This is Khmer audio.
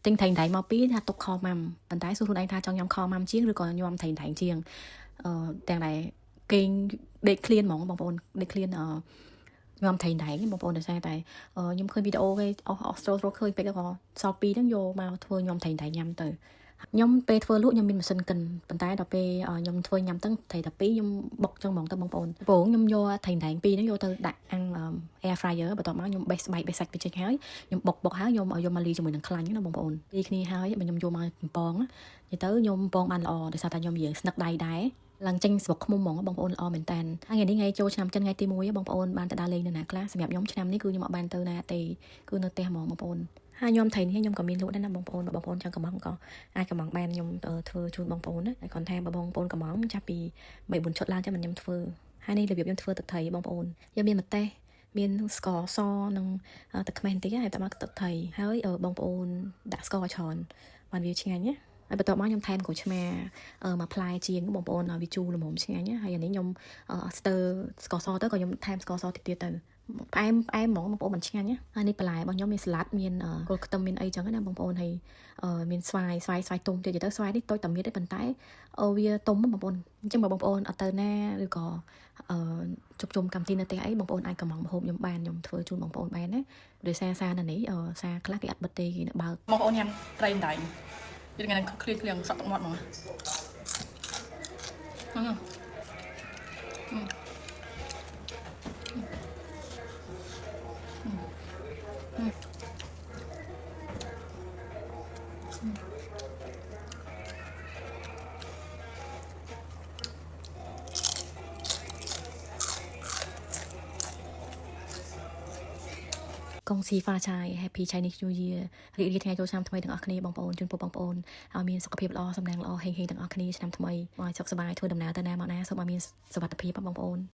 ទិញត្រីដៃមកពីរថាទុកខម៉ាំប៉ុន្តែសួរខ្លួនឯងថាចង់ញ៉ាំខម៉ាំជាងឬក៏ញ៉ាំត្រីដៃជាងអឺទាំងដែលគេងដេកឃ្លានហ្មងបងប្អូនដេកឃ្លានអឺញ៉ាំត្រីដៃបងប្អូនដោយសារតែខ្ញុំឃើញវីដេអូគេអស់អស់ស្រូស្រូឃើញពេកក៏សល់ពីរហ្នឹងយកមកធ្វើញ៉ាំត្រីដៃញ៉ាំទៅខ្ញុំពេលធ្វើលក់ខ្ញុំមានម៉ាស៊ីនកិនប៉ុន្តែដល់ពេលខ្ញុំធ្វើញ៉ាំទៅត្រីតែពីរខ្ញុំបុកចឹងហ្មងទៅបងប្អូនពងខ្ញុំយកត្រីដៃពីរហ្នឹងយកទៅដាក់អាំង air fryer បន្ទាប់មកខ្ញុំបេះស្បែកបេះសាច់វាចេញហើយខ្ញុំបុកបុកហើយខ្ញុំឲ្យយកមកលីជាមួយនឹងខ្លាញ់ណាបងប្អូនពីគ្នាហើយបើខ្ញុំយកមកកំពងនិយាយទៅខ្ញុំកំពងបានល្អដោយសារតែខ្ញុំរៀងស្នឹកដៃដែរឡើងចេញស្បុកខ្មុំហ្មងបងប្អូនល្អមែនតើថ្ងៃនេះថ្ងៃចូលឆ្នាំចិនថ្ងៃទី1បងប្អូនបានទៅដើរលេងនៅណាខ្លះសម្រាប់ខ្ញុំឆ្នាំនេះគឺខ្ញុំអត់បានទៅណាទេគឺនៅផ្ទះហ្មងបងប្អូនហើយខ្ញុំថៃនេះខ្ញុំក៏មានលក់ដែរណាបងប្អូនបើបងប្អូនចង់កំងក៏អាចកំងបានខ្ញុំធ្វើជូនបងប្អូនណាហើយគ្រាន់តែបើបងប្អូនកំងចាប់ពី3 4ឈុតឡើងចាំខ្ញុំធ្វើហើយនេះរបៀបខ្ញុំធ្វើទឹកត្រីបងប្អូនយើងមានម្ទេសមានស្ករសនិងទឹកខ្មេះបន្តិចហើយតែមកទឹកត្រីហើយបងប្អូនដាក់ស្ករឲ្យច្រើនបានវាឆ្ងាញ់ណាហើយបន្ទាប់មកខ្ញុំថែមក្រូចឆ្មាមួយផ្លែជាងបងប្អូនឲ្យវាជូរល្មមឆ្ងាញ់ហើយអានេះខ្ញុំស្ទើស្ករសទៅក៏ខ្ញុំថែមស្ករសតិចទៀតទៅផ្អែមផ្អែមហ្មងបងប្អូនមិនឆ្ងាញ់ណាហើយនេះបន្លែរបស់ខ្ញុំមានសាឡាត់មានគល់ខ្ទឹមមានអីចឹងណាបងប្អូនហើយមានស្វាយស្វាយស្វាយទុំទៀតទៅស្វាយនេះតូចតែមានទេប៉ុន្តែវាទុំបងប្អូនអញ្ចឹងបើបងប្អូនអត់ទៅណាឬក៏អឺជុំជុំកម្មវិធីនៅផ្ទះអីបងប្អូនអាចកំងម្ហូបខ្ញុំបានខ្ញុំធ្វើជូនបងប្អូនបានណាដោយសារសារនៅនេះសារខ្លះគេអត់បិទទេគេនៅបើក បងប្អូនញ៉ាំត្រីដៃយថ្ងៃហ្នឹងឃ្លៀងឃ្លៀងសក់ទឹកមាត់ហ្មងហ្នឹង 恭喜发财 Happy Chinese New Year រីករាយថ្ងៃចូលឆ្នាំថ្មីទាំងអស់គ្នាបងប្អូនជូនពរបងប្អូនឲ្យមានសុខភាពល្អសំណាងល្អហេងហេងទាំងអស់គ្នាឆ្នាំថ្មីឲ្យសុខសប្បាយធ្វើដំណើរទៅណាមកណាសូមឲ្យមានសុវត្ថិភាពបងប្អូន។